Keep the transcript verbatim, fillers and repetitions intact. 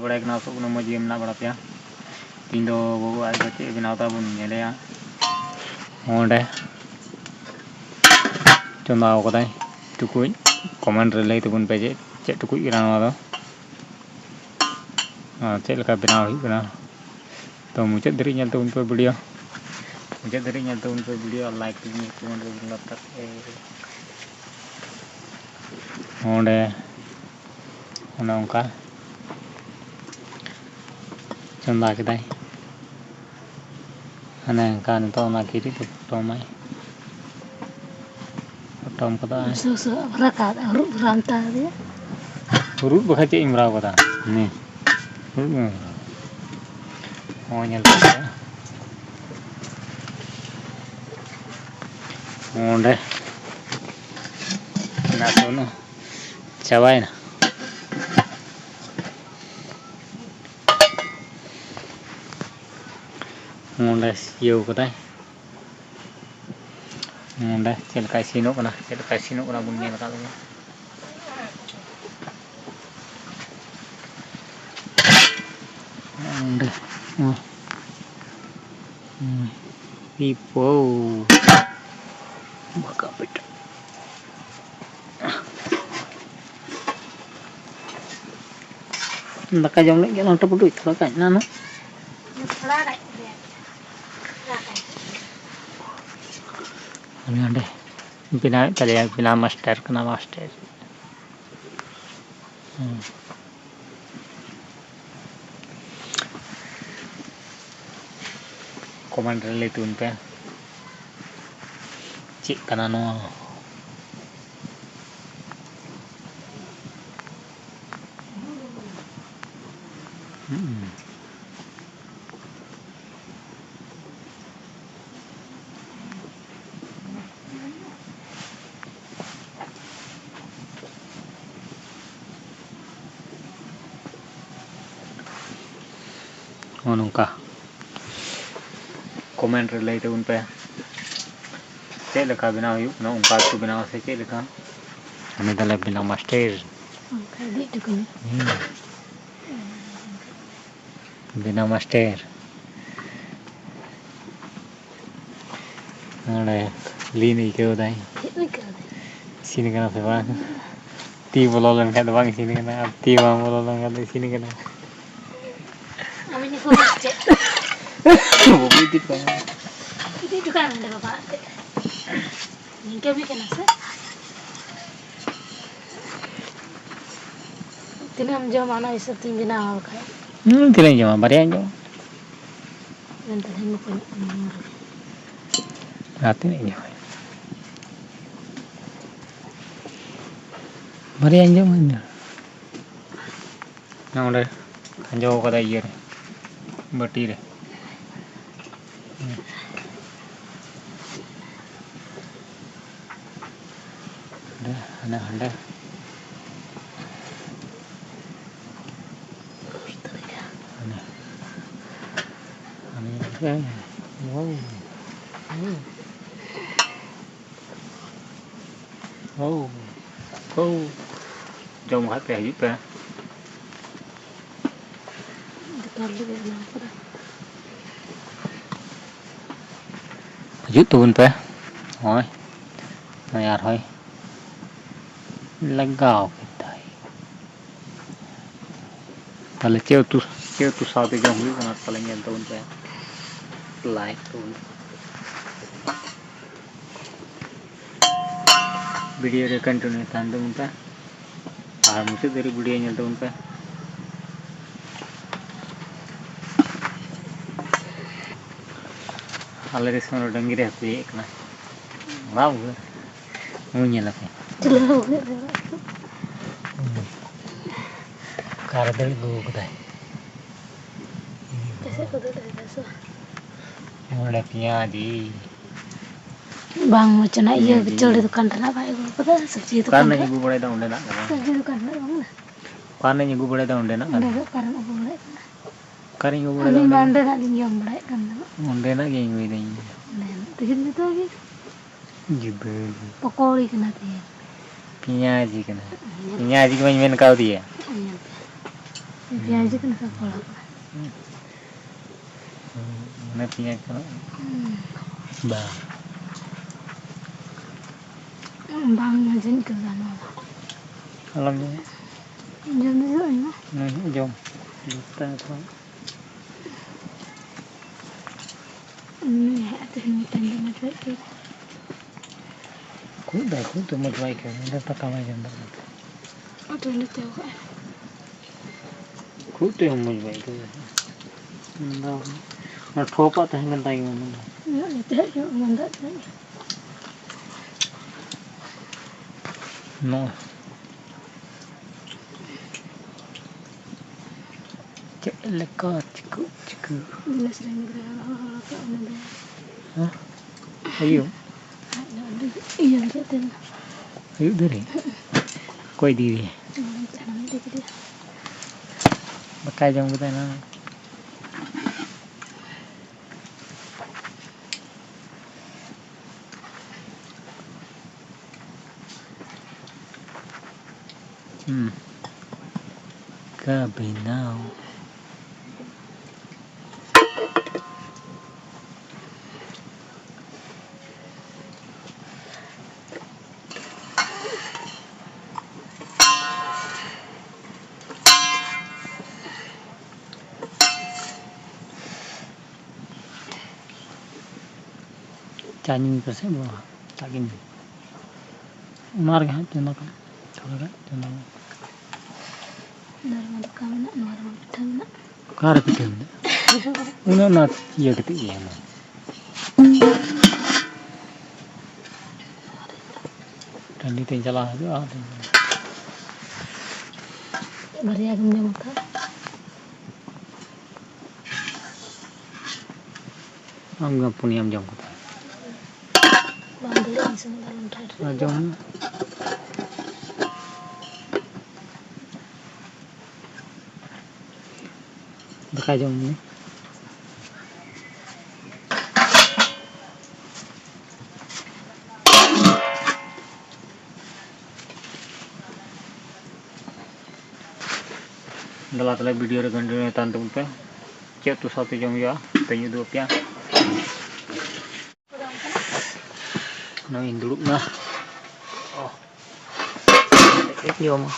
ᱵᱟᱲᱟᱭ ᱠᱟᱱᱟ, ᱟᱥᱚᱜ ᱠᱟᱱᱟ ᱢᱚᱡᱽ ᱜᱮ ᱢᱮᱱᱟᱜ ᱵᱟᱲᱟ ᱯᱮᱭᱟ᱾ ᱛᱤᱦᱤᱧ ᱫᱚ ᱵᱟᱹᱵᱩ ᱟᱡ ᱫᱚ ᱪᱮᱫ ᱮ ᱵᱮᱱᱟᱣ ᱮᱫᱟ ᱵᱚᱱ ᱧᱮᱞᱮᱭᱟ᱾ ᱚᱸᱰᱮ ᱪᱚᱸᱫᱟ ᱟᱠᱟᱫᱟᱭ ᱴᱩᱠᱩᱡ᱾ Comment ᱨᱮ ᱞᱟᱹᱭ ᱛᱟᱵᱚᱱ ᱯᱮ ᱪᱮᱫ, ᱪᱮᱫ ᱴᱩᱠᱩᱡ ᱠᱟᱱᱟ ᱱᱚᱣᱟ ᱫᱚ, ᱟᱨ ᱪᱮᱫ ᱞᱮᱠᱟ ᱵᱮᱱᱟᱣ ᱦᱩᱭᱩᱜ ᱠᱟᱱᱟ᱾ ᱛᱚ ᱢᱩᱪᱟᱹᱫ ᱫᱷᱟᱹᱨᱤᱡ ᱧᱮᱞ ᱛᱟᱵᱚᱱ ᱯᱮ video, ᱢᱩᱪᱟᱹᱫ ᱫᱷᱟᱹᱨᱤᱡ ᱧᱮᱞ ᱛᱟᱵᱚᱱ ᱯᱮ video, ᱟᱨ like ᱛᱟᱵᱚᱱ ᱯᱮ, comment ᱛᱟᱵᱚᱱ ᱯᱮ᱾ ᱚᱸᱰᱮ ᱚᱱᱮ ᱚᱱᱠᱟ ᱪᱚᱸᱫᱟ ᱠᱮᱫᱟᱭ᱾ ᱦᱟᱱᱮ ᱚᱱᱠᱟ ᱱᱤᱛᱚᱜ ᱚᱱᱟ ᱠᱤᱨᱤᱡ ᱫᱚ ᱯᱚᱴᱚᱢᱟᱭ᱾ ᱯᱚᱴᱚᱢ ᱠᱟᱫᱟ᱾ ᱥᱩ-, ᱥᱩ-, ᱨᱟᱠᱟᱵ, ᱦᱩᱨᱩᱫ ᱫᱷᱚᱨᱟᱣ ᱢᱮᱛᱟ ᱫᱮᱭᱟ᱾ ᱦᱩᱨᱩᱫ ᱵᱟᱠᱷᱟᱡ ᱪᱮᱫ ᱤᱧ ᱵᱷᱚᱨᱟᱣ ᱠᱟᱫᱟ? ᱱᱤ᱾ ᱦᱩᱨᱩᱫ ᱮᱢ ᱵᱷᱚᱨᱟᱣ᱾ ᱦᱚᱸ, ᱧᱮᱞ ᱯᱮ᱾ ᱚᱸᱰᱮ ᱢᱮᱱᱟᱜ ᱛᱟᱵᱚᱱᱟ᱾ ᱪᱟᱵᱟᱭᱮᱱᱟ᱾ ᱱᱚᱸᱰᱮ ᱤᱭᱟᱹᱣ ᱠᱟᱫᱟᱭ᱾ ᱱᱚᱸᱰᱮ ᱪᱮᱫ ᱞᱮᱠᱟ ᱤᱥᱤᱱᱚᱜ ᱠᱟᱱᱟ, ᱪᱮᱫ ᱞᱮᱠᱟ ᱤᱥᱤᱱᱚᱜ ᱠᱟᱱᱟ ᱵᱚᱱ ᱧᱮᱞ ᱟᱠᱟᱫ ᱞᱮᱜᱮ᱾ ᱱᱚᱸᱰᱮ, ᱦᱚᱸ᱾ ᱦᱩᱸ᱾ ᱯᱤᱯᱳ᱾ ᱵᱟᱠᱟ ᱯᱤᱴ᱾ ᱫᱟᱠᱟ ᱡᱚᱢ ᱞᱟᱹᱜᱤᱫ ᱚᱱᱟ ᱴᱩᱠᱩᱴᱩᱡ ᱛᱷᱚᱲᱟ ᱠᱟᱡ ᱱᱟ, ᱱᱟ᱾ ᱩᱱᱤ ᱚᱸᱰᱮ ᱵᱮᱱᱟᱣᱮᱫ ᱛᱟᱞᱮᱭᱟ, ᱵᱮᱱᱟᱣ ᱢᱟᱥᱴᱟᱨ ᱠᱟᱱᱟ, ᱢᱟᱥᱴᱟᱨ᱾ ᱦᱩᱸ᱾ Comment ᱨᱮ ᱞᱟᱹᱭ ᱛᱟᱵᱚᱱ ᱯᱮ, ᱪᱮᱫ ᱠᱟᱱᱟ ᱱᱚᱣᱟ? ᱦᱩᱸ᱾ ᱱᱚᱜᱼᱚ ᱱᱚᱝᱠᱟ᱾ Comment ᱨᱮ ᱞᱟᱹᱭ ᱛᱟᱵᱚᱱ ᱯᱮ, ᱪᱮᱫ ᱞᱮᱠᱟ ᱵᱮᱱᱟᱣ ᱦᱩᱭᱩᱜ ᱠᱟᱱᱟ, ᱚᱱᱠᱟ ᱜᱮᱠᱚ ᱵᱮᱱᱟᱣᱟ ᱥᱮ ᱪᱮᱫ ᱞᱮᱠᱟ? ᱩᱱᱤ ᱫᱚᱞᱮ ᱵᱮᱱᱟᱣ ᱢᱟᱥᱴᱟᱨ᱾ ᱚᱱᱠᱟ ᱤᱫᱤ ᱦᱚᱴᱚ ᱠᱟᱹᱧ᱾ ᱦᱩᱸ᱾ ᱵᱮᱱᱟᱣ ᱢᱟᱥᱴᱟᱨ᱾ ᱱᱚᱰᱮ ᱞᱤᱱ ᱟᱹᱭᱠᱟᱹᱣ ᱫᱟᱭ᱾ ᱪᱮᱫ ᱟᱹᱭᱠᱟᱹᱣ ᱫᱟᱭ? ᱤᱥᱤᱱ ᱠᱟᱱᱟ ᱥᱮ ᱵᱟᱝ? ᱛᱤ ᱵᱚᱞᱚ ᱞᱮᱱᱠᱷᱟᱱ ᱫᱚ ᱵᱟᱝ ᱤᱥᱤᱱ ᱠᱟᱱᱟ, ᱟᱨ ᱛᱤ ᱵᱟᱝ ᱵᱚᱞᱚ ᱞᱮᱱᱠᱷᱟᱱ ᱫᱚ ᱤᱥᱤᱱ ᱠᱟᱱᱟ᱾ ᱟᱢᱤᱧ ᱤᱫᱤ ᱦᱚᱴᱚ ᱠᱟᱜᱼᱟ᱾ ᱵᱟᱹᱵᱩ ᱤᱫᱤ ᱦᱚᱴᱚ ᱠᱟᱜ ᱢᱮ᱾ ᱤᱫᱤ ᱦᱚᱴᱚ ᱠᱟᱜ ᱢᱮ ᱱᱚᱸᱰᱮ ᱵᱟᱵᱟ ᱟᱜ ᱛᱮ᱾ ᱱᱤᱝᱠᱟᱹ ᱜᱮ ᱠᱟᱱᱟ ᱥᱮ? ᱛᱤᱱᱟᱹᱜ ᱮᱢ ᱡᱚᱢᱟ ᱚᱱᱟ ᱦᱤᱥᱟᱹᱵ ᱛᱤᱧ ᱵᱮᱱᱟᱣᱟ ᱵᱟᱠᱷᱟᱡ᱾ ᱦᱩᱸ, ᱛᱤᱱᱟᱹᱜ ᱤᱧ ᱡᱚᱢᱟ? ᱵᱟᱨᱭᱟᱧ ᱡᱚᱢᱟ᱾ ᱢᱮᱱᱛᱮ ᱦᱮᱸ ᱵᱟᱠᱚ ᱮᱢᱚᱜ ᱠᱟᱱᱟ ᱱᱚᱣᱟ ᱨᱮ᱾ ᱟᱨ ᱛᱤᱱᱟᱹᱜ ᱤᱧ ᱡᱚᱢᱟ? ᱵᱟᱨᱭᱟᱧ ᱡᱚᱢᱟ ᱤᱧ ᱫᱚ᱾ ᱚᱸᱰᱮ ᱠᱷᱟᱸᱡᱚ ᱠᱟᱫᱟ ᱤᱭᱟᱹ ᱨᱮ, ᱵᱟᱹᱴᱤ ᱨᱮ᱾ ᱦᱟᱸᱰᱮ, ᱦᱟᱸᱰᱮ, ᱦᱟᱸᱰᱮ᱾ ᱦᱟᱸᱰᱮ, ᱦᱟᱸᱰᱮ᱾ ᱦᱳ᱾ ᱦᱳ᱾ ᱦᱳ᱾ ᱡᱚᱢ ᱠᱷᱟᱡ ᱯᱮ ᱦᱤᱡᱩᱜ ᱯᱮ᱾ ᱫᱚᱠᱟᱱ ᱨᱮᱜᱮ ᱵᱮᱱᱟᱣ ᱠᱟᱫᱟ᱾ ᱦᱤᱡᱩᱜ ᱛᱟᱵᱚᱱ ᱯᱮ᱾ ᱱᱚᱜᱼᱚᱭ, ᱱᱚᱜᱼᱚᱭ ᱟᱨᱦᱚᱸᱭ ᱞᱟᱜᱟᱣ ᱠᱮᱫᱟᱭ᱾ ᱛᱟᱦᱞᱮ ᱪᱮᱫ ᱩᱛᱩ, ᱪᱮᱫ ᱩᱛᱩ ᱥᱟᱶᱛᱮ ᱡᱚᱢ ᱦᱩᱭᱩᱜ ᱠᱟᱱᱟ? ᱛᱟᱦᱞᱮ ᱧᱮᱞ ᱛᱟᱵᱚᱱ ᱯᱮ, ᱞᱟᱭᱤᱠ ᱛᱟᱵᱚᱱ ᱯᱮ᱾ ᱵᱷᱤᱰᱤᱭᱳ ᱨᱮ ᱠᱚᱱᱴᱤᱱᱤᱭᱩ ᱛᱟᱦᱮᱱ ᱛᱟᱵᱚᱱ ᱯᱮ᱾ ᱟᱨ ᱢᱩᱪᱟᱹᱫ ᱫᱷᱟᱹᱨᱤᱡ ᱵᱷᱤᱰᱤᱭᱳ ᱧᱮᱞ ᱛᱟᱵᱚᱱ ᱯᱮ᱾ ᱟᱞᱮ ᱫᱤᱥᱚᱢ ᱨᱮ ᱰᱟᱹᱝᱨᱤ ᱦᱟᱹᱠᱩ ᱤᱭᱟᱹᱜ ᱠᱟᱱᱟ᱾ ᱵᱟᱝ ᱵᱩᱡᱷᱟᱹᱣ? ᱱᱩᱭ ᱧᱮᱞ ᱟᱯᱮ᱾ ᱚᱠᱟᱨᱮ ᱫᱟᱹᱲ ᱟᱹᱜᱩ ᱠᱟᱫᱟᱭ? ᱚᱠᱟ ᱥᱮᱫ ᱠᱚ ᱫᱟᱹᱲ ᱞᱮᱫᱟ ᱥᱮ? ᱱᱚᱰᱮ ᱯᱮᱸᱭᱟᱡᱤ᱾ ᱵᱟᱝ ᱢᱚᱪᱚᱱᱟ, ᱤᱭᱟᱹ ᱯᱮᱸᱭᱟᱡᱤ᱾ ᱪᱟᱹᱣᱲᱤ ᱫᱚᱠᱟᱱ ᱨᱮᱱᱟᱜ ᱵᱟᱭ ᱟᱹᱜᱩ ᱠᱟᱫᱟ, ᱥᱚᱵᱽᱡᱤ ᱚᱠᱟ ᱫᱚᱠᱟᱱ ᱨᱮᱱᱟᱜ ᱨᱮ᱾ ᱟᱹᱜᱩ ᱵᱟᱲᱟᱭᱮᱫᱟ ᱚᱸᱰᱮᱱᱟᱜ ᱠᱟᱱᱟ᱾ ᱥᱚᱵᱽᱡᱤ ᱫᱚᱠᱟᱱ ᱨᱮᱱᱟᱜ ᱵᱟᱝ ᱠᱟᱱᱟ᱾ ᱚᱠᱟ ᱨᱮᱱᱟᱜ ᱤᱧ ᱟᱹᱜᱩ ᱵᱟᱲᱟᱭᱮᱫᱟ ᱚᱸᱰᱮᱱᱟᱜ ᱚᱸᱰᱮ ᱠᱟᱱᱟ᱾ ᱫᱚ ᱚᱠᱟ ᱨᱮᱱᱟᱜ ᱟᱹᱜᱩ ᱵᱟᱲᱟᱭᱮᱫ ᱠᱟᱱᱟ? ᱚᱠᱟ ᱨᱮᱧ ᱟᱹᱜᱩ ᱵᱟᱲᱟᱭᱮᱫᱟ ᱟᱹᱞᱤᱧ ᱢᱟ ᱚᱸᱰᱮᱱᱟᱜ? ᱚᱸᱰᱮᱱᱟᱜ ᱞᱤᱧ ᱡᱚᱢ ᱵᱟᱲᱟᱭᱮᱫ ᱠᱟᱱ ᱛᱟᱦᱮᱱᱟ᱾ ᱚᱸᱰᱮᱱᱟᱜ ᱜᱮ ᱤᱧ ᱟᱹᱜᱩᱭᱮᱫᱟ ᱤᱧ᱾ ᱚᱸᱰᱮᱱᱟᱜ ᱛᱮᱜᱮ ᱡᱩᱫᱟᱹ ᱜᱮ᱾ ᱡᱩᱫᱟᱹ ᱜᱮ᱾ ᱯᱚᱠᱚᱲᱤ ᱠᱟᱱᱟ ᱛᱮᱦᱮᱧ᱾ ᱯᱮᱸᱭᱟᱡᱤ ᱠᱟᱱᱟ᱾ ᱧᱮᱞ ᱯᱮ᱾ ᱯᱮᱸᱭᱟᱡᱤ ᱜᱮ ᱵᱟᱹᱧ ᱢᱮᱱ ᱠᱟᱣᱫᱮᱭᱟ᱾ ᱧᱮᱞ ᱯᱮ᱾ ᱯᱮᱸᱭᱟᱡᱤ ᱠᱟᱱᱟ ᱥᱮ ᱯᱚᱠᱚᱲᱟ ᱠᱟᱱᱟ? ᱢᱟᱱᱮ ᱯᱮᱸᱭᱟᱡᱽ ᱠᱚ ᱵᱟᱝ᱾ ᱵᱟᱝ ᱢᱚᱡᱽ ᱟᱹᱭᱠᱟᱹᱣ ᱫᱟ ᱱᱚᱣᱟ ᱫᱚ᱾ ᱟᱞᱚᱢ ᱡᱚᱢᱟ᱾ ᱡᱚᱢ ᱫᱚ ᱡᱚᱢ ᱟᱹᱧ ᱢᱟ᱾ ᱱᱩᱭ ᱦᱚᱸ ᱡᱚᱢ᱾ ᱫᱚᱥ ᱴᱟᱠᱟ ᱠᱷᱚᱱ᱾ ᱩᱱᱤ ᱦᱟᱸᱜ ᱛᱮᱦᱮᱧ ᱢᱤᱫᱴᱮᱱ ᱫᱚ ᱢᱚᱡᱽ ᱵᱟᱭ ᱟᱹᱭᱠᱟᱹᱣ ᱫᱟ᱾ ᱠᱷᱩᱵ ᱫᱚ ᱠᱷᱩᱵ ᱫᱚ ᱢᱚᱡᱽ ᱵᱟᱭ ᱟᱹᱭᱠᱟᱹᱣ ᱫᱟ, ᱫᱟᱠᱟ ᱵᱟᱭ ᱡᱚᱢ ᱫᱟᱲᱮᱭᱟᱜ ᱠᱟᱱᱟ᱾ ᱩᱛᱩ ᱞᱮ ᱛᱮᱣ ᱠᱟᱜᱼᱟ᱾ ᱠᱷᱩᱵ ᱛᱮ ᱢᱚᱡᱽ ᱵᱟᱭ ᱟᱹᱭᱠᱟᱹᱣ ᱫᱟ᱾ ᱚᱱᱟ ᱴᱷᱚᱯᱟᱜ ᱛᱟᱦᱮᱸ ᱠᱟᱱ ᱛᱟᱭ ᱜᱮᱭᱟ ᱚᱱᱟ ᱫᱚ᱾ ᱩᱱᱟᱹᱜ ᱞᱮ ᱛᱟᱦᱮᱸ ᱠᱟᱱᱟ, ᱚᱱᱟ ᱫᱟᱜ ᱛᱟᱦᱮᱸ ᱠᱟᱱᱟ᱾ ᱱᱚᱜᱼᱚᱭ᱾ ᱪᱮᱫ ᱞᱮᱠᱟ ᱪᱤᱠᱟᱹᱜ ᱪᱤᱠᱟᱹᱜ? ᱜᱤᱞᱟᱹᱥ ᱨᱮᱱ ᱜᱤᱫᱽᱨᱟᱹ ᱦᱚᱲ ᱦᱚᱲ ᱠᱚ ᱚᱱᱟ ᱫᱚ᱾ ᱦᱮᱸ? ᱟᱹᱭᱩᱵ? ᱟᱡ ᱫᱚ ᱟᱹᱰᱤ ᱤᱭᱟᱹ ᱠᱟᱛᱮ ᱫᱚ᱾ ᱟᱹᱭᱩᱵ ᱫᱷᱟᱹᱨᱤᱡ? ᱚᱠᱚᱭ ᱤᱫᱤᱭᱮᱫᱮᱭᱟ? ᱱᱚᱰᱮ ᱪᱟᱞᱟᱣ ᱤᱫᱤ ᱠᱮᱫᱮᱭᱟ᱾ ᱫᱟᱠᱟᱭ ᱡᱚᱢ ᱠᱮᱫᱟ ᱮᱱᱟᱝ᱾ ᱦᱩᱸ᱾ ᱠᱟ ᱵᱮᱱᱟᱣ᱾ ᱪᱟ ᱧᱩᱭ ᱯᱮᱥᱮ ᱵᱟᱵᱟ, ᱪᱟ ᱜᱮ ᱧᱩ᱾ ᱚᱱᱟ ᱨᱮᱜᱮ ᱦᱟᱸᱜ ᱪᱚᱸᱫᱟ ᱠᱟᱜ ᱢᱮ, ᱛᱷᱚᱲᱟ ᱜᱟᱱ ᱪᱚᱸᱫᱟ ᱢᱮ᱾ ᱚᱱᱟ ᱨᱮᱢᱟ ᱫᱟᱠᱟ ᱢᱮᱱᱟᱜ, ᱱᱚᱣᱟ ᱨᱮᱢᱟ ᱯᱤᱴᱷᱟᱹ ᱢᱮᱱᱟᱜ᱾ ᱚᱠᱟᱨᱮ ᱯᱤᱴᱷᱟᱹ ᱢᱮᱱᱟᱜ? ᱩᱱᱟᱹᱜ ᱚᱱᱟ ᱤᱭᱟᱹ ᱠᱟᱛᱮ ᱜᱮ ᱦᱮᱱᱟᱜ᱾ ᱴᱟᱺᱰᱤ ᱛᱮᱧ ᱪᱟᱞᱟᱣ ᱦᱤᱡᱩᱜᱼᱟ, ᱟᱫᱚᱧ ᱵᱟᱨᱭᱟ ᱜᱮᱢ ᱡᱚᱢ ᱠᱟᱜᱼᱟ? ᱟᱢ ᱜᱮ ᱯᱩᱱᱭᱟᱢ ᱡᱚᱢ ᱠᱟᱫᱟ᱾ ᱵᱟᱝ ᱫᱟᱲᱮᱭᱟᱜᱼᱟ, ᱤᱧ ᱥᱩᱢᱩᱝ ᱫᱚ ᱟᱞᱚᱢ ᱴᱷᱟᱴ᱾ ᱟᱨ ᱡᱚᱢ ᱢᱮ᱾ ᱫᱟᱠᱟ ᱡᱚᱢ ᱢᱮ᱾ ᱫᱮᱞᱟ ᱛᱟᱦᱚᱞᱮ ᱵᱷᱤᱰᱤᱭᱳ ᱨᱮ ᱠᱚᱱᱴᱤᱱᱤᱭᱩ ᱛᱟᱦᱮᱱ ᱛᱟᱵᱚᱱ ᱯᱮ᱾ ᱪᱮᱫ ᱩᱛᱩ ᱥᱟᱶᱛᱮ ᱡᱚᱢ ᱦᱩᱭᱩᱜᱼᱟ, ᱛᱮᱧ ᱩᱫᱩᱜ ᱟᱯᱮᱭᱟ᱾ ᱱᱚᱜᱼᱚᱭ ᱤᱧ ᱫᱩᱲᱩᱵ ᱮᱱᱟ᱾ ᱡᱚᱢᱟ᱾